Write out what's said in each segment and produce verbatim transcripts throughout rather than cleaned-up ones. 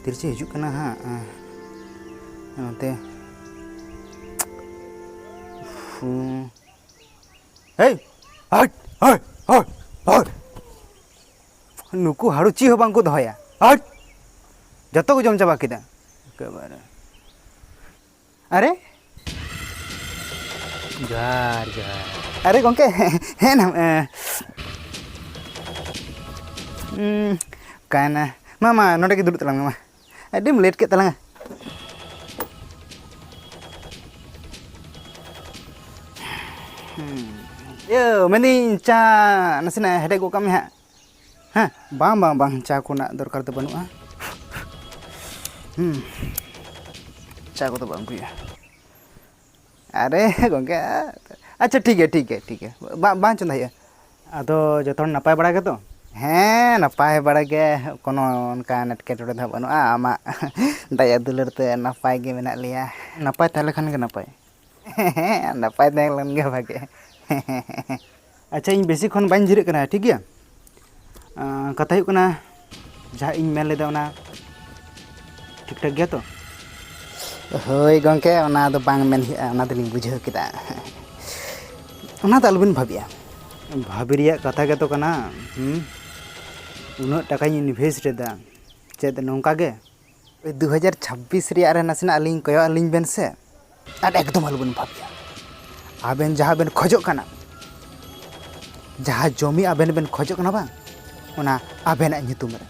ᱛᱤᱨᱪᱤ ᱦᱤᱡᱩᱜ ᱠᱟᱱᱟ ᱦᱟᱸᱜ᱾ ᱱᱚᱛᱮ᱾ ᱦᱩᱸ᱾ ᱦᱮᱭ! ᱦᱟᱴ! ᱦᱟᱴ! ᱦᱟᱴ! ᱦᱟᱴ! ᱱᱩᱠᱩ ᱦᱟᱹᱲᱩ ᱪᱮᱫ ᱦᱚᱸ ᱵᱟᱝ ᱠᱚ ᱫᱚᱦᱚᱭᱟ᱾ ᱦᱟᱴ! ᱡᱚᱛᱚ ᱠᱚ ᱡᱚᱢ ᱪᱟᱵᱟ ᱠᱮᱫᱟ᱾ ᱮᱠᱮᱵᱟᱨᱮ᱾ ᱟᱨᱮ? ᱡᱚᱦᱟᱨ, ᱡᱚᱦᱟᱨ᱾ ᱟᱨᱮ ᱜᱚᱢᱠᱮ, ᱦᱮᱡ ᱮᱱᱟᱢ, ᱮ, ᱩᱸ, ᱚᱠᱟᱭᱮᱱᱟ? ᱢᱟ, ᱢᱟ, ᱱᱚᱰᱮ ᱜᱮ ᱫᱩᱲᱩᱵ ᱛᱟᱞᱟᱝ ᱢᱮ, ᱢᱟ᱾ ᱟᱹᱰᱤᱢ ᱞᱮᱴ ᱠᱮᱫ ᱛᱟᱞᱟᱝᱟ᱾ ᱦᱩᱸ᱾ ᱤᱭᱟᱹ, ᱢᱮᱱᱫᱟᱹᱧ, ᱪᱟ ᱱᱟᱥᱮᱱᱟᱜ ᱦᱮᱰᱮᱡ ᱜᱚᱫ ᱠᱟᱜ ᱢᱮ ᱦᱟᱸᱜ᱾ ᱦᱮᱸ, ᱵᱟᱝ, ᱵᱟᱝ, ᱵᱟᱝ, ᱪᱟ ᱠᱚᱨᱮᱱᱟᱜ ᱫᱚᱨᱠᱟᱨ ᱫᱚ ᱵᱟᱹᱱᱩᱜᱼᱟ᱾ ᱦᱩᱸ, ᱪᱟ ᱠᱚᱫᱚ ᱵᱟᱝ ᱟᱹᱜᱩᱭᱟ᱾ ᱟᱨᱮ ᱜᱚᱢᱠᱮ, ᱟᱪᱪᱷᱟ, ᱴᱷᱤᱠ ᱜᱮᱭᱟ, ᱴᱷᱤᱠ ᱜᱮᱭᱟ, ᱴᱷᱤᱠ ᱜᱮᱭᱟ, ᱵᱟ-, ᱵᱟᱝ ᱪᱚᱸᱫᱟ ᱦᱩᱭᱩᱜᱼᱟ᱾ ᱟᱫᱚ ᱡᱚᱛᱚ ᱦᱚᱲ ᱱᱟᱯᱟᱭ ᱵᱟᱲᱟ ᱜᱮᱛᱚ? ᱦᱮᱸ, ᱱᱟᱯᱟᱭ ᱵᱟᱲᱟ ᱜᱮ, ᱠᱳᱱᱳ ᱚᱱᱠᱟᱱ ᱮᱴᱠᱮᱴᱚᱬᱮ ᱫᱚ ᱦᱟᱸᱜ ᱵᱟᱹᱱᱩᱜᱼᱟ᱾ ᱟᱢᱟᱜ ᱫᱟᱭᱟ ᱫᱩᱞᱟᱹᱲ ᱛᱮ ᱱᱟᱯᱟᱭ ᱜᱮ ᱢᱮᱱᱟᱜ ᱞᱮᱭᱟ᱾ ᱱᱟᱯᱟᱭ ᱛᱟᱦᱮᱸ ᱞᱮᱠᱷᱟᱱ ᱜᱮ ᱱᱟᱯᱟᱭ᱾ ᱦᱮᱸ, ᱱᱟᱯᱟᱭ ᱛᱟᱦᱮᱸ ᱞᱮᱱ ᱜᱮ ᱵᱷᱟᱜᱮ᱾ ᱟᱪᱪᱷᱟ, ᱤᱧ ᱵᱮᱥᱤ ᱠᱷᱚᱱ ᱵᱟᱹᱧ ᱡᱷᱤᱨᱟᱹᱜ ᱠᱟᱱᱟ, ᱴᱷᱤᱠ ᱜᱮᱭᱟ? ᱟᱸ, ᱠᱟᱛᱷᱟ ᱦᱩᱭᱩᱜ ᱠᱟᱱᱟ, ᱡᱟᱦᱟᱸ ᱤᱧ ᱢᱮᱱ ᱞᱮᱫᱟ, ᱚᱱᱟ ᱴᱷᱤᱠ ᱴᱷᱟᱠ ᱜᱮᱭᱟ ᱛᱚ? ᱦᱳᱭ ᱜᱚᱢᱠᱮ, ᱚᱱᱟ ᱫᱚ ᱵᱟᱝ ᱢᱮᱱ ᱦᱩᱭᱩᱜᱼᱟ, ᱚᱱᱟ ᱫᱚᱞᱤᱧ ᱵᱩᱡᱷᱟᱹᱣ ᱠᱮᱫᱟ᱾ ᱚᱱᱟ ᱫᱚ ᱟᱞᱚᱵᱤᱱ ᱵᱷᱟᱵᱤᱜᱼᱟ᱾ ᱵᱷᱟᱵᱤ ᱨᱮᱭᱟᱜ ᱠᱟᱛᱷᱟ ᱜᱮᱛᱚ ᱠᱟᱱᱟ᱾ ᱦᱩᱸ? ᱩᱱᱟᱹᱜ ᱴᱟᱠᱟᱧ invest ᱮᱫᱟ, ᱪᱮᱫ ᱱᱚᱝᱠᱟ ᱜᱮ? ᱳᱭ ᱫᱩ ᱦᱟᱡᱟᱨ ᱪᱷᱟᱵᱵᱤᱥ ᱨᱮᱭᱟᱜ ᱨᱮ ᱱᱟᱥᱮᱱᱟᱜ ᱟᱹᱞᱤᱧ ᱠᱚᱭᱚᱜ ᱟᱹᱞᱤᱧ ᱵᱮᱱ ᱥᱮ, ᱟᱨ ᱮᱠᱫᱚᱢ ᱟᱞᱚᱵᱮᱱ ᱵᱷᱟᱵᱤᱭᱟ᱾ ᱟᱵᱮᱱ ᱡᱟᱦᱟᱸ ᱵᱮᱱ ᱠᱷᱚᱡᱚᱜ ᱠᱟᱱᱟ, ᱡᱟᱦᱟᱸ ᱡᱚᱢᱤ ᱟᱵᱮᱱ ᱵᱮᱱ ᱠᱷᱚᱡᱚᱜ ᱠᱟᱱᱟ ᱵᱟᱝ, ᱚᱱᱟ ᱟᱵᱮᱱᱟᱜ ᱧᱩᱛᱩᱢ ᱨᱮ᱾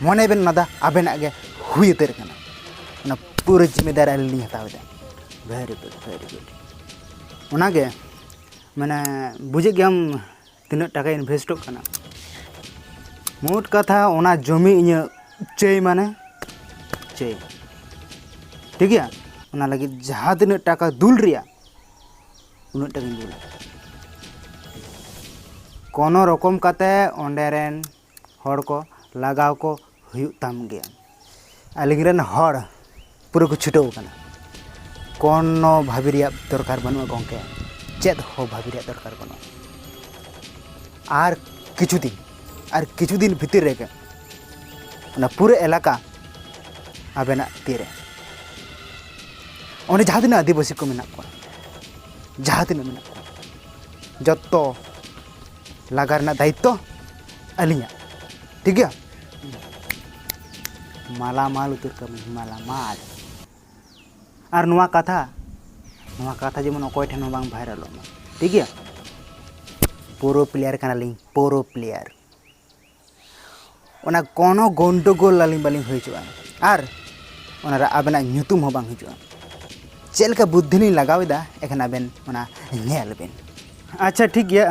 ᱢᱚᱱᱮ ᱵᱮᱱ ᱚᱱᱟ ᱫᱚ ᱟᱵᱮᱱᱟᱜ ᱜᱮ ᱦᱩᱭ ᱩᱛᱟᱹᱨ ᱠᱟᱱᱟ᱾ ᱚᱱᱟ ᱯᱩᱨᱟᱹ ᱡᱤᱢᱢᱮᱫᱟᱨ ᱟᱹᱞᱤᱧ ᱞᱤᱧ ᱦᱟᱛᱟᱣ ᱮᱫᱟ᱾ Very good, very good. ᱚᱱᱟᱜᱮ, ᱢᱟᱱᱮ, ᱵᱩᱡᱮᱫ ᱜᱮᱭᱟᱢ, ᱛᱤᱱᱟᱹᱜ ᱴᱟᱠᱟ invest ᱚᱜ ᱠᱟᱱᱟ᱾ ᱢᱳᱴ ᱠᱟᱛᱷᱟ, ᱚᱱᱟ ᱡᱚᱢᱤ ᱤᱧᱟᱹᱜ ᱪᱟᱹᱭ ᱢᱟᱱᱮ ᱪᱟᱹᱭ, ᱴᱷᱤᱠ ᱜᱮᱭᱟ? ᱚᱱᱟ ᱞᱟᱹᱜᱤᱫ ᱡᱟᱦᱟᱸ ᱛᱤᱱᱟᱹᱜ ᱴᱟᱠᱟ ᱫᱩᱞ ᱨᱮᱭᱟᱜ, ᱩᱱᱟᱹᱜ ᱴᱟᱠᱟᱧ ᱫᱩᱞᱟ᱾ ᱠᱳᱱᱳ ᱨᱚᱠᱚᱢ ᱠᱟᱛᱮ ᱚᱸᱰᱮ ᱨᱮᱱ ᱦᱚᱲ ᱠᱚ ᱞᱟᱜᱟᱣ ᱠᱚ ᱦᱩᱭᱩᱜ ᱛᱟᱢ ᱜᱮᱭᱟ᱾ ᱟᱹᱞᱤᱧ ᱨᱮᱱ ᱦᱚᱲ ᱯᱩᱨᱟᱹ ᱠᱚ ᱪᱷᱩᱴᱟᱹᱣ ᱟᱠᱟᱱᱟ᱾ ᱠᱳᱱᱳ ᱵᱷᱟᱵᱤ ᱨᱮᱭᱟᱜ ᱫᱚᱨᱠᱟᱨ ᱵᱟᱹᱱᱩᱜᱼᱟ ᱜᱚᱢᱠᱮ᱾ ᱪᱮᱫ ᱦᱚᱸ ᱵᱷᱟᱹᱵᱤ ᱨᱮᱭᱟᱜ ᱫᱚᱨᱠᱟᱨ ᱵᱟᱹᱱᱩᱜᱼᱟ᱾ ᱟᱨ ᱠᱤᱪᱷᱩ ᱫᱤᱱ, ᱟᱨ ᱠᱤᱪᱷᱩ ᱫᱤᱱ ᱵᱷᱤᱛᱤᱨ ᱨᱮᱜᱮ ᱚᱱᱟ ᱯᱩᱨᱟᱹ ᱮᱞᱟᱠᱟ ᱟᱵᱮᱱᱟᱜ ᱛᱤᱨᱮ᱾ ᱚᱸᱰᱮ ᱡᱟᱦᱟᱸ ᱛᱤᱱᱟᱹᱜ ᱟᱹᱫᱤᱵᱟᱹᱥᱤ ᱠᱚ ᱢᱮᱱᱟᱜ ᱠᱚᱣᱟ, ᱡᱟᱦᱟᱸ ᱛᱤᱱᱟᱹᱜ ᱢᱮᱱᱟᱜ ᱠᱚᱣᱟ, ᱡᱚᱛᱚ ᱞᱟᱜᱟ ᱨᱮᱱᱟᱜ ᱫᱟᱭᱤᱛᱛᱚ ᱟᱹᱞᱤᱧᱟᱜ᱾ ᱴᱷᱤᱠ ᱜᱮᱭᱟ? ᱢᱟᱞᱟᱢᱟᱞ ᱩᱛᱟᱹᱨ ᱠᱟᱹᱢᱤ, ᱢᱟᱞᱟᱢᱟᱞ᱾ ᱟᱨ ᱱᱚᱣᱟ ᱠᱟᱛᱷᱟ, ᱱᱚᱣᱟ ᱠᱟᱛᱷᱟ ᱡᱮᱢᱚᱱ ᱚᱠᱚᱭ ᱴᱷᱮᱱ ᱦᱚᱸ ᱵᱟᱝ ᱵᱷᱟᱭᱨᱟᱞᱚᱜ ᱢᱟ᱾ ᱴᱷᱤᱠ ᱜᱮᱭᱟ? ᱯᱨᱳ ᱯᱞᱮᱭᱟᱨ ᱠᱟᱱᱟᱞᱤᱧ, ᱯᱨᱳ ᱯᱞᱮᱭᱟᱨ᱾ ᱚᱱᱟ ᱠᱳᱱᱳ ᱜᱚᱱᱰᱚᱜᱳᱞ ᱟᱹᱞᱤᱧ ᱵᱟᱹᱞᱤᱧ ᱦᱩᱭ ᱦᱚᱪᱚᱜᱼᱟ᱾ ᱟᱨ ᱚᱱᱟᱨᱮ ᱟᱵᱮᱱᱟᱜ ᱧᱩᱛᱩᱢ ᱦᱚᱸ ᱵᱟᱝ ᱦᱤᱡᱩᱜᱼᱟ᱾ ᱪᱮᱫ ᱞᱮᱠᱟ ᱵᱩᱫᱽᱫᱷᱤ ᱞᱤᱧ ᱞᱟᱜᱟᱣ ᱮᱫᱟ, ᱮᱠᱷᱟᱱ ᱟᱵᱮᱱ ᱚᱱᱟ ᱧᱮᱞ ᱵᱮᱱ᱾ ᱟᱪᱪᱷᱟ, ᱴᱷᱤᱠ ᱜᱮᱭᱟ,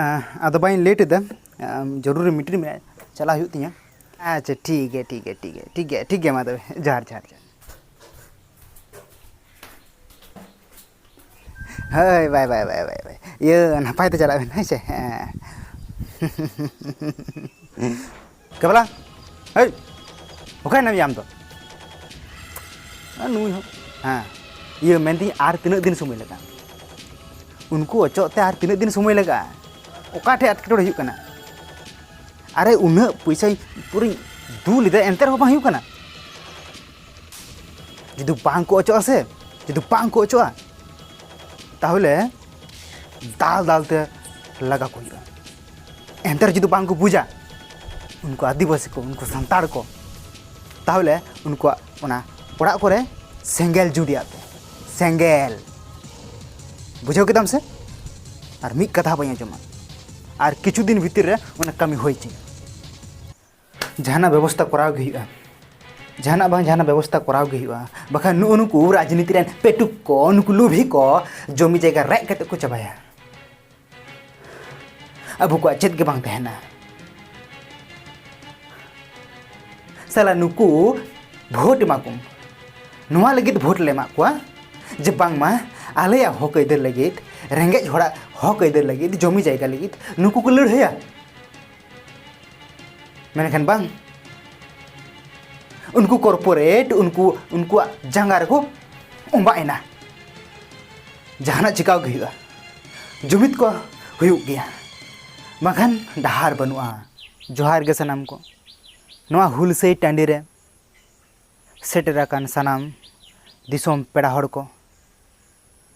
ᱟᱫᱚ ᱵᱟᱹᱧ ᱞᱮᱴ ᱮᱫᱟ᱾ ᱟᱢ, ᱡᱚᱨᱩᱨᱤ ᱢᱤᱴᱤᱝ ᱢᱮᱱᱟᱜᱼᱟ, ᱪᱟᱞᱟᱜ ᱦᱩᱭᱩᱜ ᱛᱤᱧᱟᱹ᱾ ᱟᱪᱪᱷᱟ, ᱴᱷᱤᱠ ᱜᱮᱭᱟ, ᱴᱷᱤᱠ ᱜᱮᱭᱟ, ᱴᱷᱤᱠ ᱜᱮᱭᱟ, ᱴᱷᱤᱠ ᱜᱮᱭᱟ, ᱴᱷᱤᱠ ᱜᱮᱭᱟ, ᱢᱟ ᱛᱚᱵᱮ, ᱡᱚᱦᱟᱨ, ᱡᱚᱦᱟᱨ, ᱡᱚᱦᱟᱨ᱾ ᱦᱳᱭ, ᱵᱟᱭ, ᱵᱟᱭ, ᱵᱟᱭ, ᱵᱟᱭ, ᱵᱟᱭ᱾ ᱤᱭᱟᱹ, ᱱᱟᱯᱟᱭ ᱛᱮ ᱪᱟᱞᱟᱜ ᱵᱮᱱ, ᱦᱮᱸ ᱥᱮ? ᱦᱮᱸ᱾ ᱠᱮᱵᱞᱟ, ᱦᱮᱭ, ᱚᱠᱟᱭ ᱱᱟᱢ ᱭᱟ ᱟᱢ ᱫᱚ? ᱟᱨ ᱱᱩᱭ ᱦᱚᱸ, ᱦᱮᱸ, ᱤᱭᱟᱹ, ᱢᱮᱱᱫᱟᱹᱧ, ᱟᱨ ᱛᱤᱱᱟᱹᱜ ᱫᱤᱱ ᱥᱚᱢᱚᱭ ᱞᱟᱜᱟᱜᱼᱟ? ᱩᱱᱠᱩ ᱚᱪᱚᱜ ᱛᱮ ᱟᱨ ᱛᱤᱱᱟᱹᱜ ᱫᱤᱱ ᱥᱚᱢᱚᱭ ᱞᱟᱜᱟᱜᱼᱟ? ᱚᱠᱟ ᱴᱷᱮᱡ ᱮᱴᱠᱮᱴᱚᱬᱮ ᱦᱩᱭᱩᱜ ᱠᱟᱱᱟ? ᱟᱨᱮ, ᱩᱱᱟᱹᱜ ᱯᱚᱭᱥᱟᱧ ᱯᱩᱨᱟᱹᱧ ᱫᱩᱞ ᱮᱫᱟ, ᱮᱱᱛᱮ ᱨᱮᱦᱚᱸ ᱵᱟᱝ ᱦᱩᱭᱩᱜ ᱠᱟᱱᱟ᱾ ᱡᱩᱫᱤ ᱵᱟᱝ ᱠᱚ ᱚᱪᱚᱜᱼᱟ ᱥᱮ, ᱡᱩᱫᱤ ᱵᱟᱝ ᱠᱚ ᱚᱪᱚᱜᱼᱟ, ᱛᱟᱦᱚᱞᱮ ᱫᱟᱞ ᱫᱟᱞ ᱛᱮ ᱞᱟᱜᱟ ᱠᱚ ᱦᱩᱭᱩᱜᱼᱟ᱾ ᱮᱱᱛᱮ ᱨᱮᱦᱚᱸ ᱡᱩᱫᱤ ᱵᱟᱝ ᱠᱚ ᱵᱩᱡᱟ, ᱩᱱᱠᱩ ᱟᱹᱫᱤᱵᱟᱹᱥᱤ ᱠᱚ, ᱩᱱᱠᱩ ᱥᱟᱱᱛᱟᱲ ᱠᱚ, ᱛᱟᱦᱚᱞᱮ ᱩᱱᱠᱩᱣᱟᱜ ᱚᱱᱟ ᱚᱲᱟᱜ ᱠᱚᱨᱮ ᱥᱮᱸᱜᱮᱞ ᱡᱩᱸᱰᱤᱭᱟᱜ ᱯᱮ, ᱥᱮᱸᱜᱮᱞ᱾ ᱵᱩᱡᱷᱟᱹᱣ ᱠᱮᱫᱟᱢ ᱥᱮ? ᱟᱨ ᱢᱤᱫ ᱠᱟᱛᱷᱟ ᱵᱟᱹᱧ ᱟᱸᱡᱚᱢᱟ᱾ ᱟᱨ ᱠᱤᱪᱷᱩ ᱫᱤᱱ ᱵᱷᱤᱛᱤᱨ ᱨᱮ ᱚᱱᱟ ᱠᱟᱹᱢᱤ ᱦᱩᱭ ᱪᱤᱱ᱾ ᱡᱟᱦᱟᱱᱟᱜ ᱵᱮᱵᱚᱥᱛᱟ ᱠᱚᱨᱟᱣ ᱜᱮ ᱦᱩᱭᱩᱜᱼᱟ᱾ ᱡᱟᱦᱟᱱᱟᱜ ᱵᱟᱝ ᱡᱟᱦᱟᱱᱟᱜ ᱵᱮᱵᱚᱥᱛᱟ ᱠᱚᱨᱟᱣ ᱜᱮ ᱦᱩᱭᱩᱜᱼᱟ᱾ ᱵᱟᱠᱷᱟᱱ ᱱᱩᱜᱼᱩ ᱱᱩᱠᱩ ᱨᱟᱡᱽᱱᱤᱛᱤ ᱨᱮᱱ ᱯᱮᱴᱩᱠ ᱠᱚ, ᱱᱩᱠᱩ ᱞᱩᱵᱷᱤ ᱠᱚ ᱡᱚᱢᱤ ᱡᱟᱭᱜᱟ ᱨᱮᱡ ᱠᱟᱛᱮ ᱠᱚ ᱪᱟᱵᱟᱭᱟ᱾ ᱟᱵᱚ ᱠᱚᱣᱟᱜ ᱪᱮᱫ ᱜᱮ ᱵᱟᱝ ᱛᱟᱦᱮᱱᱟ᱾ ᱥᱟᱞᱟ ᱱᱩᱠᱩ ᱵᱷᱳᱴ ᱮᱢᱟ ᱠᱚᱢ᱾ ᱱᱚᱣᱟ ᱞᱟᱹᱜᱤᱫ ᱵᱷᱳᱴ ᱞᱮ ᱮᱢᱟᱜ ᱠᱚᱣᱟ ᱡᱮ ᱵᱟᱝᱢᱟ ᱟᱞᱮᱭᱟᱜ ᱦᱚᱠ ᱟᱹᱭᱫᱟᱹᱨ ᱞᱟᱹᱜᱤᱫ, ᱨᱮᱸᱜᱮᱡ ᱦᱚᱲᱟᱜ ᱦᱚᱠ ᱟᱹᱭᱫᱟᱹᱨ ᱞᱟᱹᱜᱤᱫ, ᱡᱚᱢᱤ ᱡᱟᱭᱜᱟ ᱞᱟᱹᱜᱤᱫ ᱱᱩᱠᱩ ᱠᱚ ᱞᱟᱹᱲᱦᱟᱹᱭᱟ᱾ ᱢᱮᱱᱠᱷᱟᱱ ᱵᱟᱝ, ᱩᱱᱠᱩ ᱠᱚᱨᱯᱳᱨᱮᱴ ᱩᱱᱠᱩ, ᱩᱱᱠᱩᱣᱟᱜ ᱡᱟᱸᱜᱟ ᱨᱮᱠᱚ ᱚᱸᱵᱟᱜ ᱮᱱᱟ᱾ ᱡᱟᱦᱟᱱᱟᱜ ᱪᱤᱠᱟᱹᱣ ᱜᱮ ᱦᱩᱭᱩᱜᱼᱟ᱾ ᱡᱩᱢᱤᱫ ᱠᱚ ᱦᱩᱭᱩᱜ ᱜᱮᱭᱟ, ᱵᱟᱝᱠᱷᱟᱱ ᱰᱟᱦᱟᱨ ᱵᱟᱹᱱᱩᱜᱼᱟ᱾ ᱡᱚᱦᱟᱨ ᱜᱮ ᱥᱟᱱᱟᱢ ᱠᱚ᱾ ᱱᱚᱣᱟ ᱦᱩᱞᱥᱟᱹᱭ ᱴᱟᱺᱰᱤ ᱨᱮ ᱥᱮᱴᱮᱨ ᱟᱠᱟᱱ ᱥᱟᱱᱟᱢ ᱫᱤᱥᱚᱢ ᱯᱮᱲᱟ ᱦᱚᱲ ᱠᱚ,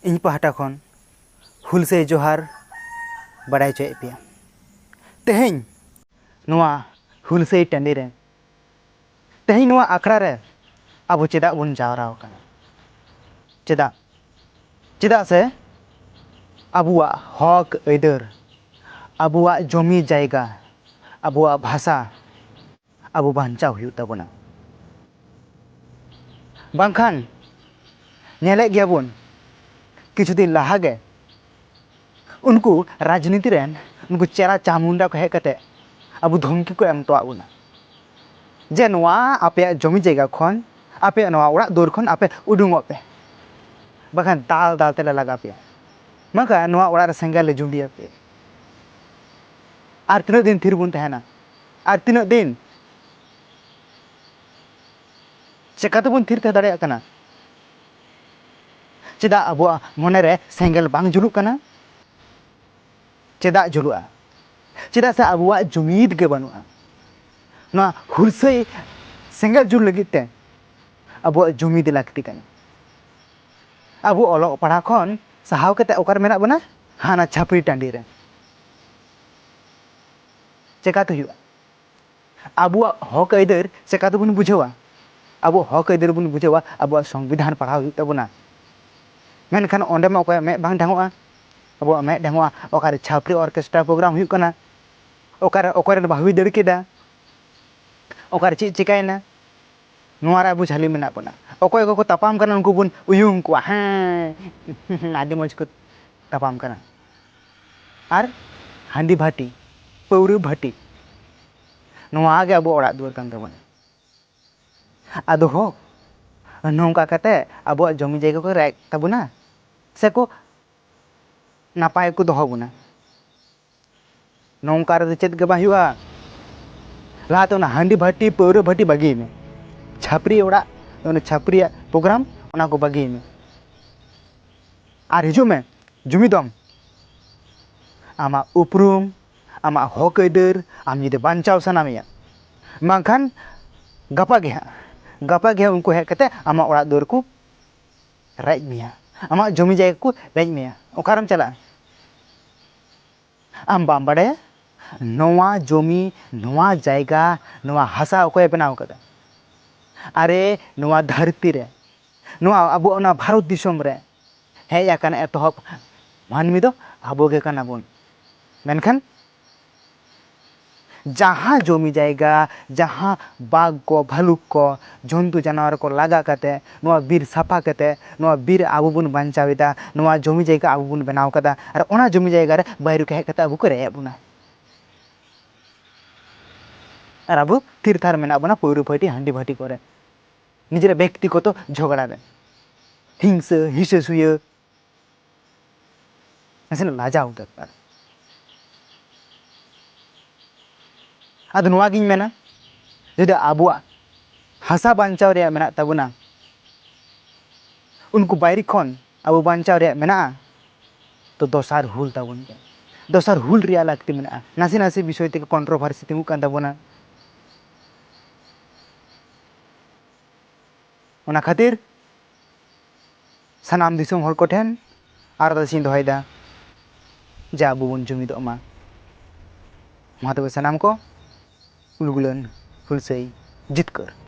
ᱤᱧ ᱯᱟᱦᱴᱟ ᱠᱷᱚᱱ ᱦᱩᱞᱥᱟᱹᱭ ᱡᱚᱦᱟᱨ ᱵᱟᱲᱟᱭ ᱦᱚᱪᱚᱭᱮᱫ ᱯᱮᱭᱟ᱾ ᱛᱮᱦᱮᱧ ᱱᱚᱣᱟ ᱦᱩᱞᱥᱟᱹᱭ ᱴᱟᱺᱰᱤ ᱨᱮ, ᱛᱮᱦᱮᱧ ᱱᱚᱣᱟ ᱟᱠᱷᱲᱟ ᱨᱮ ᱟᱵᱚ ᱪᱮᱫᱟᱜ ᱵᱚᱱ ᱡᱟᱣᱨᱟ ᱟᱠᱟᱱᱟ? ᱪᱮᱫᱟᱜ? ᱪᱮᱫᱟᱜ ᱥᱮ ᱟᱵᱚᱣᱟᱜ ᱦᱚᱠ ᱟᱹᱭᱫᱟᱹᱨ, ᱟᱵᱚᱣᱟᱜ ᱡᱚᱢᱤ ᱡᱟᱭᱜᱟ, ᱟᱵᱚᱣᱟᱜ ᱵᱷᱟᱥᱟ ᱟᱵᱚ ᱵᱟᱧᱪᱟᱣ ᱦᱩᱭᱩᱜ ᱛᱟᱵᱚᱱᱟ᱾ ᱵᱟᱝᱠᱷᱟᱱ ᱧᱮᱞᱮᱫ ᱜᱮᱭᱟᱵᱚᱱ, ᱠᱤᱪᱷᱩ ᱫᱤᱱ ᱞᱟᱦᱟ ᱜᱮ ᱩᱱᱠᱩ ᱨᱟᱡᱽᱱᱤᱛᱤ ᱨᱮᱱ ᱩᱱᱠᱩ ᱪᱮᱞᱟ ᱪᱟᱢᱩᱱᱰᱟ ᱠᱚ ᱦᱮᱡ ᱠᱟᱛᱮ ᱟᱵᱚ ᱫᱷᱚᱢᱠᱤ ᱠᱚ ᱮᱢ ᱦᱚᱴᱚᱣᱟᱜ ᱵᱚᱱᱟ ᱡᱮ ᱱᱚᱣᱟ ᱟᱯᱮᱭᱟᱜ ᱡᱚᱢᱤ ᱡᱟᱭᱜᱟ ᱠᱷᱚᱱ, ᱟᱯᱮᱭᱟᱜ ᱱᱚᱣᱟ ᱚᱲᱟᱜ ᱫᱩᱣᱟᱹᱨ ᱠᱷᱚᱱ ᱟᱯᱮ ᱩᱰᱩᱝᱚᱜ ᱯᱮ, ᱵᱟᱠᱷᱟᱱ ᱫᱟᱞ ᱫᱟᱞ ᱛᱮᱞᱮ ᱞᱟᱜᱟ ᱯᱮᱭᱟ, ᱵᱟᱠᱷᱟᱱ ᱱᱚᱣᱟ ᱚᱲᱟᱜ ᱨᱮ ᱥᱮᱸᱜᱮᱞ ᱞᱮ ᱡᱩᱸᱰᱤᱭᱟᱯᱮᱭᱟ᱾ ᱟᱨ ᱛᱤᱱᱟᱹᱜ ᱫᱤᱱ ᱛᱷᱤᱨ ᱵᱚᱱ ᱛᱟᱦᱮᱱᱟ? ᱟᱨ ᱛᱤᱱᱟᱹᱜ ᱫᱤᱱ? ᱪᱮᱠᱟ ᱛᱮᱵᱚᱱ ᱛᱷᱤᱨ ᱛᱟᱦᱮᱸ ᱫᱟᱲᱮᱭᱟᱜ ᱠᱟᱱᱟ? ᱪᱮᱫᱟᱜ ᱟᱵᱚᱣᱟᱜ ᱢᱚᱱᱮ ᱨᱮ ᱥᱮᱸᱜᱮᱞ ᱵᱟᱝ ᱡᱩᱞᱩᱜ ᱠᱟᱱᱟ? ᱪᱮᱫᱟᱜ ᱡᱩᱞᱩᱜᱼᱟ? ᱪᱮᱫᱟᱜ ᱥᱮ ᱟᱵᱚᱣᱟᱜ ᱡᱩᱢᱤᱫ ᱜᱮ ᱵᱟᱹᱱᱩᱜᱼᱟ᱾ ᱱᱚᱣᱟ ᱦᱩᱞᱥᱟᱹᱭ ᱥᱮᱸᱜᱮᱞ ᱡᱩᱞ ᱞᱟᱹᱜᱤᱫ ᱛᱮ ᱟᱵᱚᱣᱟᱜ ᱡᱩᱢᱤᱫ ᱞᱟᱹᱠᱛᱤ ᱠᱟᱱᱟ᱾ ᱟᱵᱚ ᱚᱞᱚᱜ ᱯᱟᱲᱦᱟᱣ ᱠᱷᱚᱱ ᱥᱟᱦᱟᱣ ᱠᱟᱛᱮ ᱚᱠᱟᱨᱮ ᱢᱮᱱᱟᱜ ᱵᱚᱱᱟ? ᱦᱟᱱᱟ ᱪᱷᱟᱹᱯᱨᱤ ᱴᱟᱺᱰᱤ ᱨᱮ᱾ ᱪᱮᱠᱟᱛᱮ ᱦᱩᱭᱩᱜᱼᱟ? ᱟᱵᱚᱣᱟᱜ ᱦᱚᱠ ᱟᱹᱭᱫᱟᱹᱨ ᱪᱮᱠᱟ ᱛᱮᱵᱚᱱ ᱵᱩᱡᱷᱟᱹᱣᱟ? ᱟᱵᱚ ᱦᱚᱠ ᱟᱹᱭᱫᱟᱹᱨ ᱵᱚᱱ ᱵᱩᱡᱷᱟᱹᱣᱟ ᱟᱵᱚᱣᱟᱜ ᱥᱚᱝᱵᱤᱫᱷᱟᱱ ᱯᱟᱲᱦᱟᱣ ᱦᱩᱭᱩᱜ ᱛᱟᱵᱚᱱᱟ᱾ ᱢᱮᱱᱠᱷᱟᱱ ᱚᱸᱰᱮ ᱢᱟ ᱚᱠᱚᱭᱟᱜ ᱢᱮᱫ ᱵᱟᱝ ᱰᱷᱟᱝᱚᱜᱼᱟ᱾ ᱟᱵᱚᱣᱟᱜ ᱢᱮᱫ ᱰᱷᱟᱝᱚᱜᱼᱟ ᱚᱠᱟᱨᱮ ᱪᱷᱟᱯᱨᱤ ᱚᱨᱠᱮᱥᱴᱨᱟ ᱯᱨᱳᱜᱨᱟᱢ ᱦᱩᱭᱩᱜ ᱠᱟᱱᱟ, ᱚᱠᱟᱨᱮ ᱚᱠᱚᱭ ᱨᱮᱱ ᱵᱟᱹᱦᱩᱭ ᱫᱟᱹᱲ ᱠᱮᱫᱟ, ᱚᱠᱟᱨᱮ ᱪᱮᱫ ᱪᱤᱠᱟᱹᱭᱮᱱᱟ, ᱱᱚᱣᱟ ᱨᱮ ᱟᱵᱚ ᱡᱷᱟᱹᱞᱤ ᱢᱮᱱᱟᱜ ᱵᱚᱱᱟ᱾ ᱚᱠᱚᱭ ᱠᱚᱠᱚ ᱛᱟᱯᱟᱢ ᱠᱟᱱᱟ ᱩᱱᱠᱩ ᱵᱚᱱ ᱩᱭᱩᱝ ᱠᱚᱣᱟ, ᱦᱮᱸ ᱟᱹᱰᱤ ᱢᱚᱡᱽ ᱠᱚ ᱛᱟᱯᱟᱢ ᱠᱟᱱᱟ᱾ ᱟᱨ ᱦᱟᱺᱰᱤ ᱵᱷᱟᱹᱴᱤ, ᱯᱟᱹᱣᱨᱟᱹ ᱵᱷᱟᱹᱴᱤ, ᱱᱚᱣᱟ ᱜᱮ ᱟᱵᱚ ᱚᱲᱟᱜ ᱫᱩᱣᱟᱹᱨ ᱠᱟᱱ ᱛᱟᱵᱚᱱᱟ᱾ ᱟᱫᱚ ᱦᱚᱸ ᱱᱚᱝᱠᱟ ᱠᱟᱛᱮ ᱟᱵᱚᱣᱟᱜ ᱡᱚᱢᱤ ᱡᱟᱭᱜᱟ ᱠᱚ ᱨᱮᱡ ᱛᱟᱵᱚᱱᱟ ᱥᱮᱠᱚ ᱱᱟᱯᱟᱭ ᱠᱚ ᱫᱚᱦᱚ ᱵᱚᱱᱟ? ᱱᱚᱝᱠᱟ ᱨᱮᱫᱚ ᱪᱮᱫ ᱜᱮ ᱵᱟᱝ ᱦᱩᱭᱩᱜᱼᱟ᱾ ᱞᱟᱦᱟᱛᱮ ᱚᱱᱟ ᱦᱟᱺᱰᱤ ᱵᱷᱟᱹᱴᱤ, ᱯᱟᱹᱣᱨᱟᱹ ᱵᱷᱟᱹᱴᱤ ᱵᱟᱹᱜᱤᱭ ᱢᱮ᱾ ᱪᱷᱟᱹᱯᱨᱤ ᱚᱲᱟᱜ, ᱚᱱᱟ ᱪᱷᱟᱹᱯᱨᱤᱭᱟᱜ ᱯᱨᱳᱜᱨᱟᱢ, ᱚᱱᱟ ᱠᱚ ᱵᱟᱹᱜᱤᱭ ᱢᱮ᱾ ᱟᱨ ᱦᱤᱡᱩᱜ ᱢᱮ ᱡᱩᱢᱤᱫᱚᱜ ᱢᱮ᱾ ᱟᱢᱟᱜ ᱩᱯᱨᱩᱢ, ᱟᱢᱟᱜ ᱦᱚᱠ ᱟᱹᱭᱫᱟᱹᱨ ᱟᱢ ᱡᱩᱫᱤ ᱵᱟᱧᱪᱟᱣ ᱥᱟᱱᱟ ᱢᱮᱭᱟ, ᱵᱟᱝᱠᱷᱟᱱ ᱜᱟᱯᱟ ᱜᱮ ᱦᱟᱸᱜ, ᱜᱟᱯᱟ ᱜᱮ ᱦᱟᱸᱜ ᱩᱱᱠᱩ ᱦᱮᱡ ᱠᱟᱛᱮ ᱟᱢᱟᱜ ᱚᱲᱟᱜ ᱫᱩᱣᱟᱹᱨ ᱠᱚ ᱨᱮᱡ ᱢᱮᱭᱟ, ᱟᱢᱟᱜ ᱡᱚᱢᱤ ᱡᱟᱭᱜᱟ ᱠᱚ ᱨᱮᱡ ᱢᱮᱭᱟ᱾ ᱚᱠᱟᱨᱮᱢ ᱪᱟᱞᱟᱜᱼᱟ? ᱟᱢ ᱵᱟᱢ ᱵᱟᱲᱟᱭᱟ ᱱᱚᱣᱟ ᱡᱚᱢᱤ, ᱱᱚᱣᱟ ᱡᱟᱭᱜᱟ, ᱱᱚᱣᱟ ᱦᱟᱥᱟ ᱚᱠᱚᱭᱮ ᱵᱮᱱᱟᱣ ᱠᱟᱫᱟ? ᱟᱨᱮ, ᱱᱚᱣᱟ ᱫᱷᱟᱹᱨᱛᱤ ᱨᱮ, ᱱᱚᱣᱟ ᱟᱵᱚ ᱚᱱᱟ ᱵᱷᱟᱨᱚᱛ ᱫᱤᱥᱚᱢ ᱨᱮ ᱦᱮᱡ ᱟᱠᱟᱱ ᱮᱛᱚᱦᱚᱵ ᱢᱟᱹᱱᱢᱤ ᱫᱚ ᱟᱵᱚ ᱜᱮ ᱠᱟᱱᱟ ᱵᱚᱱ᱾ ᱢᱮᱱᱠᱷᱟᱱ ᱡᱟᱦᱟᱸ ᱡᱚᱢᱤ ᱡᱟᱭᱜᱟ, ᱡᱟᱦᱟᱸ ᱵᱟᱜᱽ ᱠᱚ, ᱵᱷᱟᱞᱩᱠ ᱠᱚ, ᱡᱚᱱᱛᱩ ᱡᱟᱱᱣᱟᱨ ᱠᱚ ᱞᱟᱜᱟ ᱠᱟᱛᱮ, ᱱᱚᱣᱟ ᱵᱤᱨ ᱥᱟᱯᱷᱟ ᱠᱟᱛᱮ, ᱱᱚᱣᱟ ᱵᱤᱨ ᱟᱵᱚ ᱵᱚᱱ ᱵᱟᱧᱪᱟᱣ ᱮᱫᱟ, ᱱᱚᱣᱟ ᱡᱚᱢᱤ ᱡᱟᱭᱜᱟ ᱟᱵᱚ ᱵᱚᱱ ᱵᱮᱱᱟᱣ ᱠᱟᱫᱟ, ᱟᱨ ᱚᱱᱟ ᱡᱚᱢᱤ ᱡᱟᱭᱜᱟ ᱨᱮ ᱵᱟᱹᱭᱨᱤ ᱠᱚ ᱦᱮᱡ ᱠᱟᱛᱮ ᱟᱵᱚ ᱠᱚ ᱨᱮᱡ ᱮᱫ ᱵᱚᱱᱟ᱾ ᱟᱨ ᱟᱵᱚ ᱛᱷᱤᱨ ᱛᱷᱟᱨ ᱢᱮᱱᱟᱜ ᱵᱚᱱᱟ ᱯᱟᱹᱣᱨᱟᱹ ᱵᱷᱟᱹᱴᱤ, ᱦᱟᱺᱰᱤ ᱵᱷᱟᱹᱴᱤ ᱠᱚᱨᱮ, ᱱᱤᱡᱮᱨᱟᱜ ᱵᱮᱠᱛᱤᱜᱚᱛᱚ ᱡᱷᱚᱜᱽᱲᱟ ᱨᱮ, ᱦᱤᱝᱥᱟᱹ, ᱦᱤᱥᱟᱹ ᱥᱩᱭᱟᱹ, ᱱᱟᱥᱮᱱᱟᱜ ᱞᱟᱡᱟᱣ ᱫᱚᱨᱠᱟᱨ᱾ ᱟᱫᱚ ᱱᱚᱣᱟ ᱜᱤᱧ ᱢᱮᱱᱟ, ᱡᱩᱫᱤ ᱟᱵᱚᱣᱟᱜ ᱦᱟᱥᱟ ᱵᱟᱧᱪᱟᱣ ᱨᱮᱭᱟᱜ ᱢᱮᱱᱟᱜ ᱛᱟᱵᱚᱱᱟ, ᱩᱱᱠᱩ ᱵᱟᱹᱭᱨᱤ ᱠᱷᱚᱱ ᱟᱵᱚ ᱵᱟᱧᱪᱟᱣ ᱨᱮᱭᱟᱜ ᱢᱮᱱᱟᱜᱼᱟ, ᱛᱚ ᱫᱚᱥᱟᱨ ᱦᱩᱞ ᱛᱟᱵᱚᱱ ᱯᱮ᱾ ᱫᱚᱥᱟᱨ ᱦᱩᱞ ᱨᱮᱭᱟᱜ ᱞᱟᱹᱠᱛᱤ ᱢᱮᱱᱟᱜᱼᱟ᱾ ᱱᱟᱥᱮ ᱱᱟᱥᱮ ᱵᱤᱥᱚᱭ ᱛᱮᱜᱮ ᱠᱚᱱᱴᱨᱳᱵᱷᱟᱨᱥᱤ ᱛᱤᱸᱜᱩᱜ ᱠᱟᱱ ᱛᱟᱵᱚᱱᱟ᱾ ᱚᱱᱟ ᱠᱷᱟᱹᱛᱤᱨ ᱥᱟᱱᱟᱢ ᱫᱤᱥᱚᱢ ᱦᱚᱲ ᱠᱚᱴᱷᱮᱱ ᱟᱨᱫᱟᱥ ᱤᱧ ᱫᱚᱦᱚᱭᱮᱫᱟ ᱡᱮ ᱟᱵᱚ ᱵᱚᱱ ᱡᱩᱢᱤᱫᱚᱜ ᱢᱟ᱾ ᱢᱟ ᱛᱚᱵᱮ ᱥᱟᱱᱟᱢ ᱠᱚ ᱩᱞᱜᱩᱞᱟᱱ ᱦᱩᱞᱥᱟᱹᱭ ᱡᱤᱛᱠᱟᱹᱨ᱾